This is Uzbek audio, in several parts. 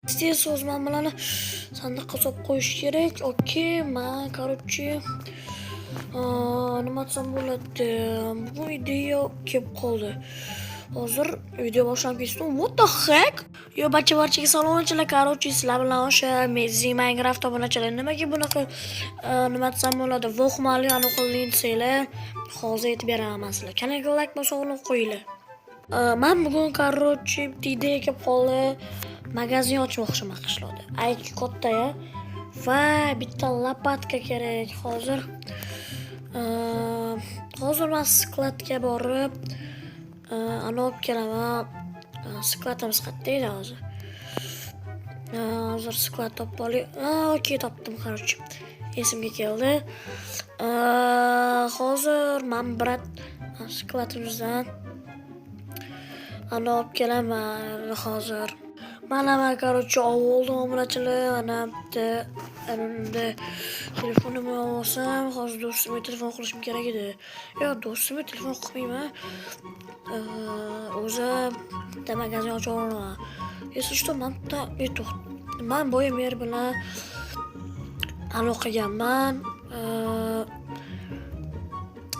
Tez hozir mana bularni sandiqqa solib qo'yish kerak. Okey, man, короче, nima desam bo'ladi? Bu ideya kelib qoldi. Hozir video boshlanib ketsin. What the heck? Yo, barcha barchaga salomchilar, короче, sizlar bilan o'sha Mezzi Minecraft obunachilar. Nimaga bunaqa nima desam bo'ladi? Vohmali anu qilding desanglar, hozir aytib beraman sizlar. Kanalga like bosib olib qo'yinglar. Man bugun, короче, bitta ideya kelib qoldi. Magazin ochmoqchiman qishloqda. Ayki katta ya. Va bitta лопатка kerak hozir. Hozir man skladga borib, ani olib kelaman. Skladimiz qayerda edi hozir? Hozir sklad topib olay. Okey, topdim, короче. Esimga keldi. Hozir man, брат, skladimizdan ani olib kelaman hozir. Mana man, короче, oldim, obunachilar. Ana bitta elimda telefonimni olsam, hozir do'stimga telefon qilishim kerak edi. Yo'q, do'stimga telefon qilmayman. O'zi bitta magazin ocha olaman. Если что, man bitta man boya mer bilan aloqa qilganman.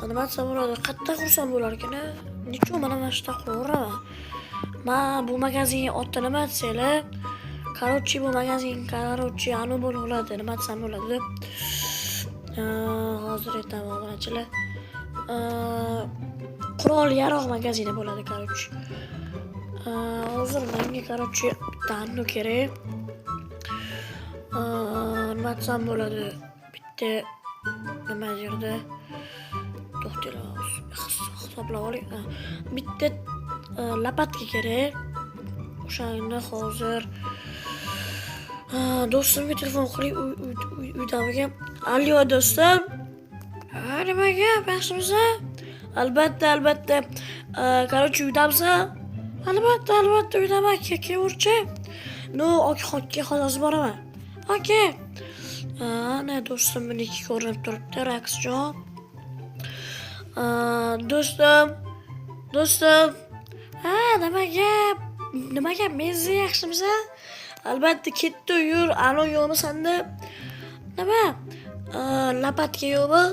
Nima desam bo'ladi? Qayerda qursam bo'lar ekan, a? Nechun mana shu yerda quraveraman. Man bu magazinga oti nima desanglar, короче, bu magazin, короче, anu bo'ladi, nima desam bo'ladi? Hozir aytaman, obunachilar. Qurol yarog' magazini bo'ladi, короче. Hozir menga, короче, bitta anu kerak. Nima desam bo'ladi? Bitta nima yerda? To'xtanglar, hisoblab olay. Bitta лопатка kerak. O'shani hozir do'stimga telefon qilay, uydamikan? Alyo, do'stim. Ha, nima gap, yaxshimisan? Albatta, albatta. Короче, uydamisan? Albatta, albatta uydaman, kelaverchi. Ну, okey, hozir boraman. Okey. Ana do'stimniki ko'rinib turibdi, Raksjon. Do'stim, do'stim. Ha, nima gap? Nima gap? Mezzi, yaxshimisan? Albatta, ketdi, yur. Alo, yo'qmi senda? Nima? Лопатка yo'qmi?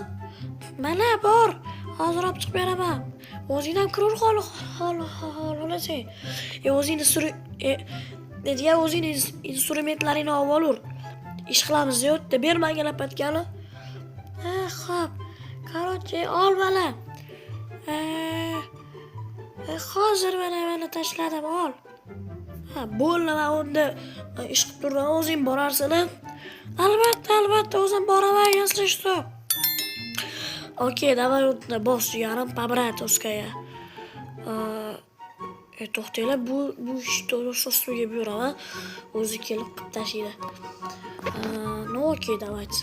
Mana bor. Hozir olib chiqib beraman. O'zing ham kirur xohlasang. O'zingni suri degan o'zingni instrumentlaringni olib olur. Ish qilamiz yerda. Ber menga лопатка ni. Ha, xo'p. Короче, ol mana. Hozir mana tashladim, ol. Ha, bo'ldi, man unda ish qilib turaman, o'zing borarsan. Albatta, albatta, o'zim boraman, если что. Okey, давай unda bos, yarim по-братски. To'xtanglar, bu ishni do'stimga buyuraman. O'zi kelib qilib tashlaydi. Ну okey, давайте.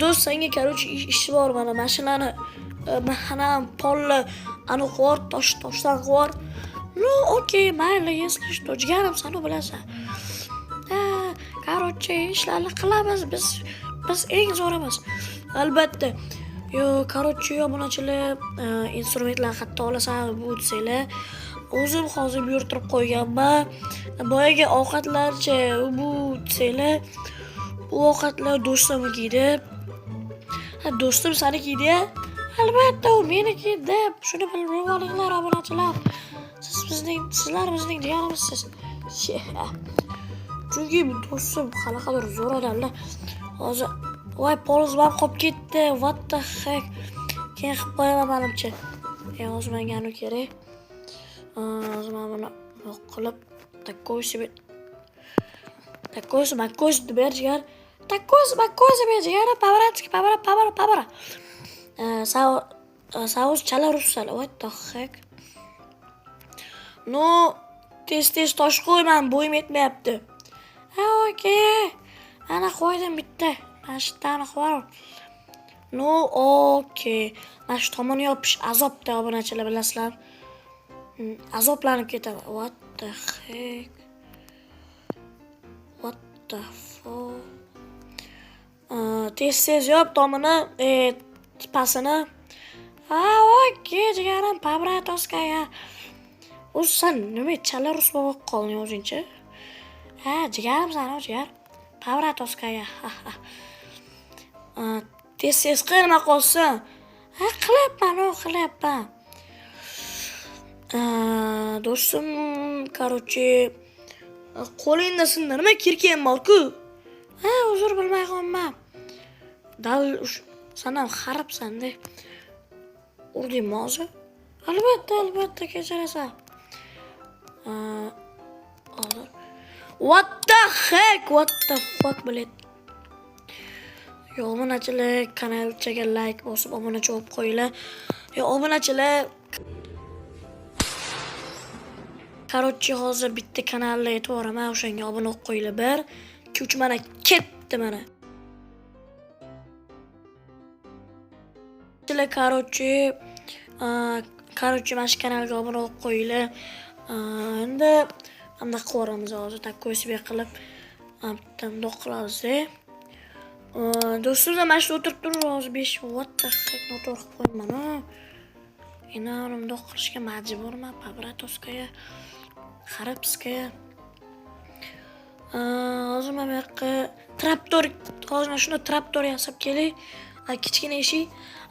Do'st, senga, короче, ish bor mana mashinani mana polni anaqa qilib, toshdan qilib. Ну, okey, mayli, если что, jigarim, san bilasan. Ha, короче, ishlarni qilamiz biz. Biz eng zo'rimiz. Albatta. Yo, короче, yo bunachilar instrumentlar qayerda olasan bu desanglar, o'zim hozir buyurtirib qo'yganman. Boyagi ovqatlarchi bu desanglar, bu ovqatlar do'stimniki edi. Ha, do'stim saniki edi-ya? Albatta, u meniki deb shuni bilib olinglar, obunachilar. Siz bizning, sizlar bizning jigarimizsiz. Chunki bu do'stim qanaqadir zo'r odamlar. Hozir voy, polizm qolib ketdi. What the heck? Keyin qilib qo'yaman manimcha. Hozir menga anu kerak. Hozir mana buni yo'q qilib, такой себе такой макой ber, jigar. Такой макой себе, jigar, по-братски, по-бра, по-бра, по-бра. Saus chala russal. What the heck? Ну, tez tez tosh qo'y, man bo'yim yetmayapti. Ha, okey. Mana qo'ydim bitta. Mana shu yerdan qo'y. Ну, okey. Mana shu tomoni yopish azobda, obunachilar, bilasizlar. Azoblanib ketaman. What the heck? What the fuck? Tez tez yop tomini, pasini. Ha, okey, jigarim, по-братски. O'zi san nima chala rus bo'lib qolding o'zingcha? Ha, jigarimsan, o jigar. Pavratовская. Tez tez qil, nima qolsin? Ha, qilyapman, o qilyapman. Do'stim, короче, qo'lingda sindirma, kirkam bor-ku. Ha, uzr, bilmay qolman. Dal san ham haribsan-da. Urdingmi hozir? Albatta, albatta kechirasan. Hozir. What the heck? What the fuck, блядь? Yo, obunachilar, kanalchaga like bosib obunachi bo'lib qo'yinglar. Yo, obunachilar, короче, hozir bitta kanalda aytib yuboraman, o'shanga obuna bo'lib qo'yinglar. 1, 2, 3, mana ketdi mana. Короче, короче, mana shu kanalga obuna bo'lib qo'yinglar. Endi bunaqa qilib yuboramiz hozir, такой себе qilib, bitta bundoq qilamiz. Do'stlar, mana shu o'tirib turib hozir 5, what the heck, noto'g'ri qilib qo'yman, a. Endi bundoq qilishga majburman, по-братовская, харабская. Hozir mana bu yoqqa traktor, hozir mana shunda traktor yasab kelay. Kichkina eshik.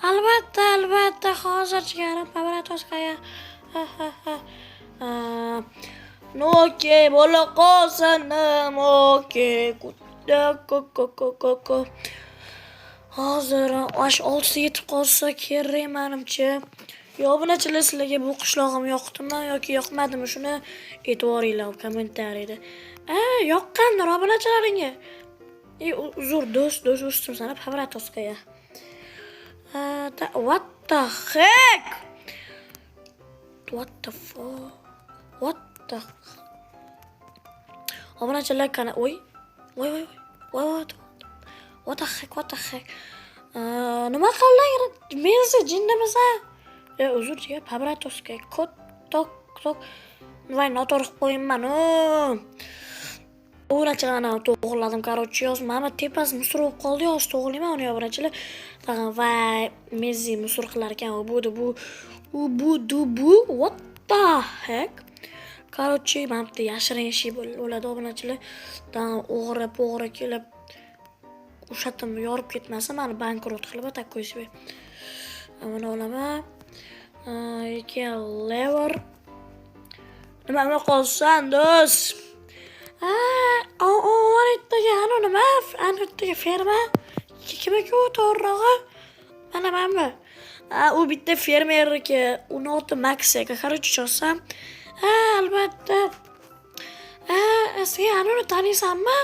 Albatta, albatta, hozir jigarim, по-братовская. Ha ha ha. Ну окей, bo'la qolsin, okey. Ko ko ko ko ko. Hozir osh oltisa yetib qolsa kerak menimcha. Yo, obunachilar, sizlarga bu qishlog'im yoqdimi yoki yoqmadimi, shuni aytib kommentariyada. A, yoqqandir obunachilaringga. E, uzr do'st, do'st, o'sdim sana, по-братовская. What the heck? What the fuck? What the? Obunachilar, kana oy. Voy voy voy voy. What the heck? What the heck? Nima qilding? Mensi jinnimisan? E, uzr jigar, по-братовски. Kod tok tok. Voy, noto'g'ri qilib qo'yibman. Obunachilar, ana to'g'riladim, короче, yoz mana tepasi musor bo'lib qoldi, hozir to'g'rilayman uni, obunachilar. Tag'in voy, mezzi musor qilar ekan, u bu bu u bu du bu, what the heck? Короче, mana bitta yashirin eshik bo'ladi, obunachilar. Tag'in o'g'ri po'g'ri kelib o'shatimni yorib ketmasin, mani bankrot qilib, такой себе. Buni olaman. Keyin lever. Nima nima qolsan, do'st? Ha, o yerdagi anu nima? Anu yerdagi ferma. Kim aka u to'g'rirog'i? Mana manmi? Ha, u bitta fermerniki, uni oti Max aka. Короче, chozsam. Ha, albatta. Ha, sen anuni taniysanmi?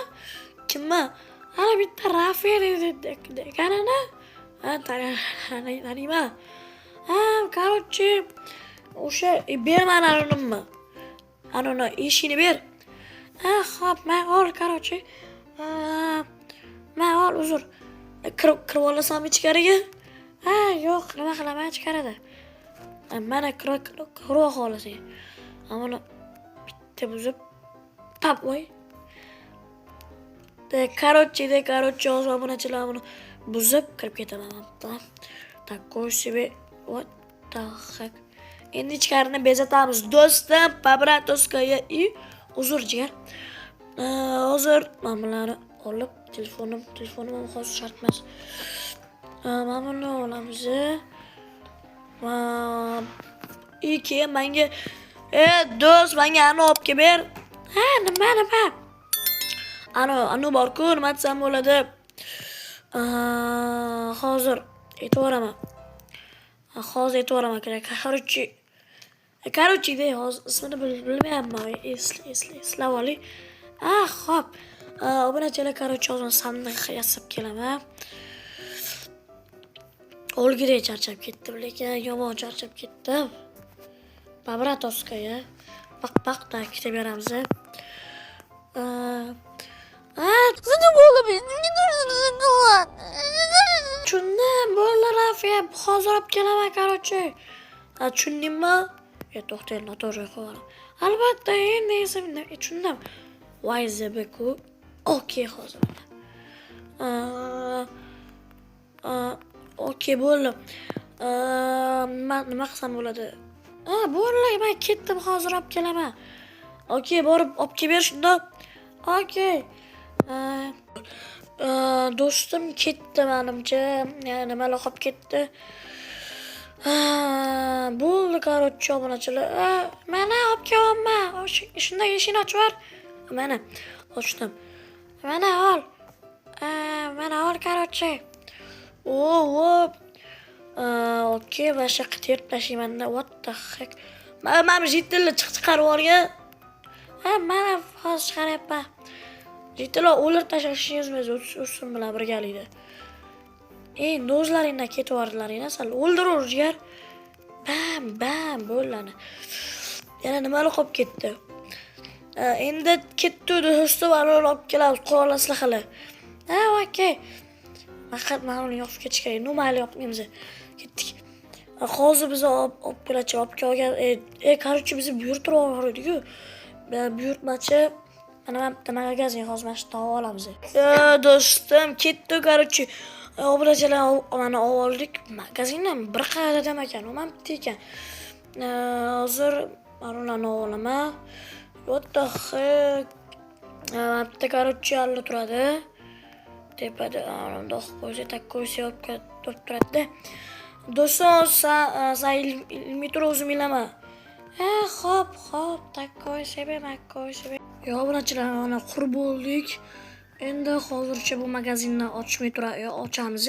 Kimni? Ana bitta Rafi deganini. Ha, taniyman. Ha, короче, o'sha ber mana anunimni. Anuni eshigini ber. Ha, xo'p, man ol, короче. Man ol, uzr. Kirib olasanmi ichkariga? Ha, yo'q, nima qilaman ichkarida? Mana kirib xohlasang. Buni bitta buzib, tap voy. De, короче, de, короче, hozir obunachilar buni buzib kirib ketaman. Такой себе, what the heck? Endi ichkarini bezatamiz, do'stim, по-братовская и uzr jigar. Hozir mana bularni olib, telefonim ham hozir shart emas. Mana buni olamiz. Va и keyin menga, e do'st, menga ani olib kelib ber. Ha, nima, nima? Ano, anu bor-ku, nima desam bo'ladi? Hozir aytib yuboraman. Hozir aytib yuboraman. Короче, короче, de hozir ismini bilmayapman. Eslab olay. Ah, xo'p. Obunachilar, короче, hozir sandiq yasab kelaman. O'lgudek charchab ketdim, lekin yomon charchab ketdim. По-братовская. Paq paq da ketaveramiz. A, Задолбала, блин, мне нужен шоколад. Tushundim, bo'ldi, Rafiya, hozir olib kelaman, короче. Ha, tushundingmi? E, to'xtang, noto'g'ri qo'yaman. Albatta, endi esimda, tushundim. Voy ZBQ. Okey, hozir. Okey, bo'ldi. Nima qilsam bo'ladi? Ha, bo'ldi, men ketdim, hozir olib kelaman. Okey, borib olib kelib ber shunda. Okey. Do'stim ketdi menimcha. Yana nimalar qolib ketdi. Bo'ldi, короче, obunachilar. Mana olib kelyapman. Shunday eshikni ochib yubor. Mana ochdim. Mana ol. Mana ol, короче. O, okey, mana shu yoqqa terib tashlayman-da. What the heck? Mana bu житель ni chiqarib yuborgan. Ha, mana hozir chiqaryapman. Житель lar o'ldirib tashlashingiz o'zim bilan birgalikda. Endi o'zlaringdan ketib yubordilaring, sal o'ldirur jigar. Bam, bam, bo'ldi. Yana nimalar qolib ketdi? Endi ketdi do'sti, ularni olib kelamiz, qurol aslahalar. Ha, okey. Faqat mana uni yopib ketish kerak. Ну, mayli, yopmaymiz. Ketdik. Hozir biz olib keladi, olib kelgan, короче, bizni buyurtirib yubordik-ku. Buyurtmachi mana bitta magazin hozir mana shu yerdan olamiz. Do'stim, ketdi, короче. Obunachilar, mana olib oldik. Magazindan bir qayerda ekan, u mana bitta ekan. Hozir mana ularni olaman. What the heck? Mana bitta, короче, alla turadi. Tepada bundoq qo'ysa, tak qo'ysa olib turadi. Do'stim, san ilmiy tur, o'zim bilaman. Ha, xo'p, xo'p, такой себе, такой себе. Yo, obunachilar, mana qurib bo'ldik. Endi hozircha bu magazinni ochmay tura, ochamiz.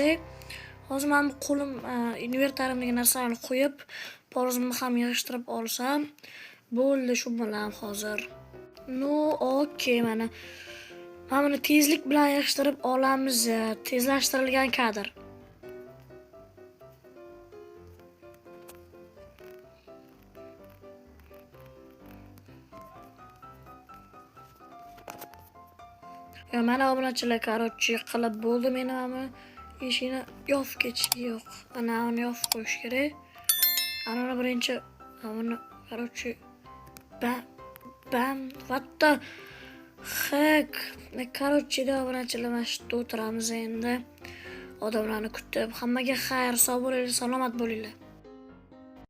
Hozir men bu qo'lim invertarimdagi narsalarni qo'yib, porzimni ham yig'ishtirib olsam, bo'ldi shu bilan hozir. Ну, okey, mana. Mana buni tezlik bilan yig'ishtirib olamiz, tezlashtirilgan kadr. Yo, mana obunachilar, короче, qilib bo'ldi meni mana eshikni yopib ketish yo'q. Ana uni yopib qo'yish kerak. Ana uni birinchi buni, короче, bam bam, what the heck. Короче, obunachilar, mana shu yerda o'tiramiz endi. Odamlarni kutib, hammaga xayr, sog' bo'linglar, salomat bo'linglar.